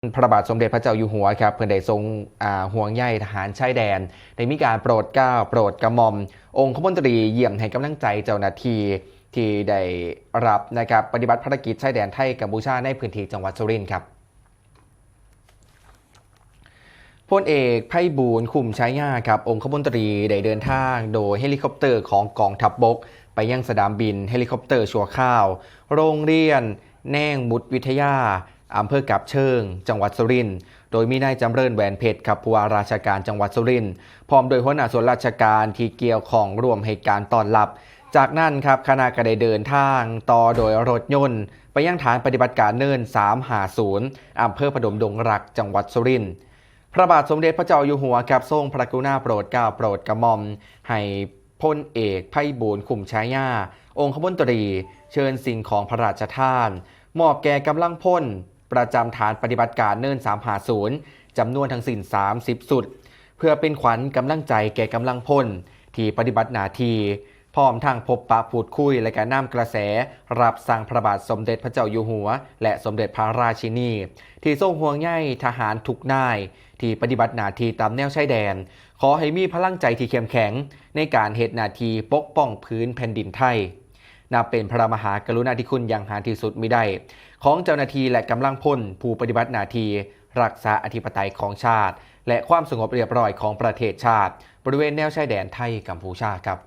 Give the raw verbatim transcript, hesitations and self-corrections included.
พระบาทสมเด็จพระเจ้าอยู่หัวครับ เพิ่นได้ทรง อ่า ห่วงใยทหารชายแดน ได้มีการโปรดเกล้าโปรดกระหม่อม องคมนตรีเยี่ยมให้กำลังใจเจ้าหน้าที่ที่ได้รับนะครับ ปฏิบัติภารกิจชายแดนไทยกัมพูชาในพื้นที่จังหวัดสุรินทร์ครับ พลเอกไพบูลย์ คุ้มฉายาครับ องคมนตรีได้เดินทางโดยเฮลิคอปเตอร์ของกองทัพบก ไปยังสนามบินเฮลิคอปเตอร์ชั่วคราว โรงเรียนแนงบุตรวิทยา อำเภอกาบเชิง จังหวัดสุรินทร์ โดยมีนายจำเริญ แหวนเพชรครับ ผู้ว่าราชการจังหวัดสุรินทร์ พร้อมด้วยหัวหน้าส่วนราชการที่เกี่ยวข้องร่วมให้การต้อนรับ จากนั้นครับ คณะก็ได้เดินทางต่อโดยรถยนต์ ไปยังฐานปฏิบัติการเนิน สามห้าศูนย์ อำเภอพนมดงรัก จังหวัดสุรินทร์ พระบาทสมเด็จพระเจ้าอยู่หัวครับ ทรงพระกรุณาโปรดเกล้าโปรดกระหม่อม ให้พลเอกไพบูลย์ คุ้มฉายา องคมนตรี เชิญสิ่งของพระราชทาน มอบแก่กำลังพล ประจำฐานปฏิบัติการเนิน สามห้าศูนย์ จำนวนทั้งสิ้น สามสิบ ชุด เพื่อเป็นขวัญกำลังใจแก่กำลังพล ที่ปฏิบัติหน้าที่ พร้อมทั้งพบปะพูดคุย และก็นำกระแสรับสั่งพระบาทสมเด็จพระเจ้าอยู่หัว และสมเด็จพระราชินี ที่ทรงห่วงใยทหารทุกนาย ที่ปฏิบัติหน้าที่ตามแนวชายแดน ขอให้มีพลังใจที่เข้มแข็ง ในการเฮ็ดหน้าที่ปกป้องผืนแผ่นดินไทย นับเป็นพระมหากรุณาธิคุณอย่างหาที่สุดมิได้ ของเจ้าหน้าที่และกำลังพล ผู้ปฏิบัติหน้าที่รักษาอธิปไตยของชาติ และความสงบเรียบร้อยของประเทศชาติ บริเวณแนวชายแดนไทยกัมพูชาครับ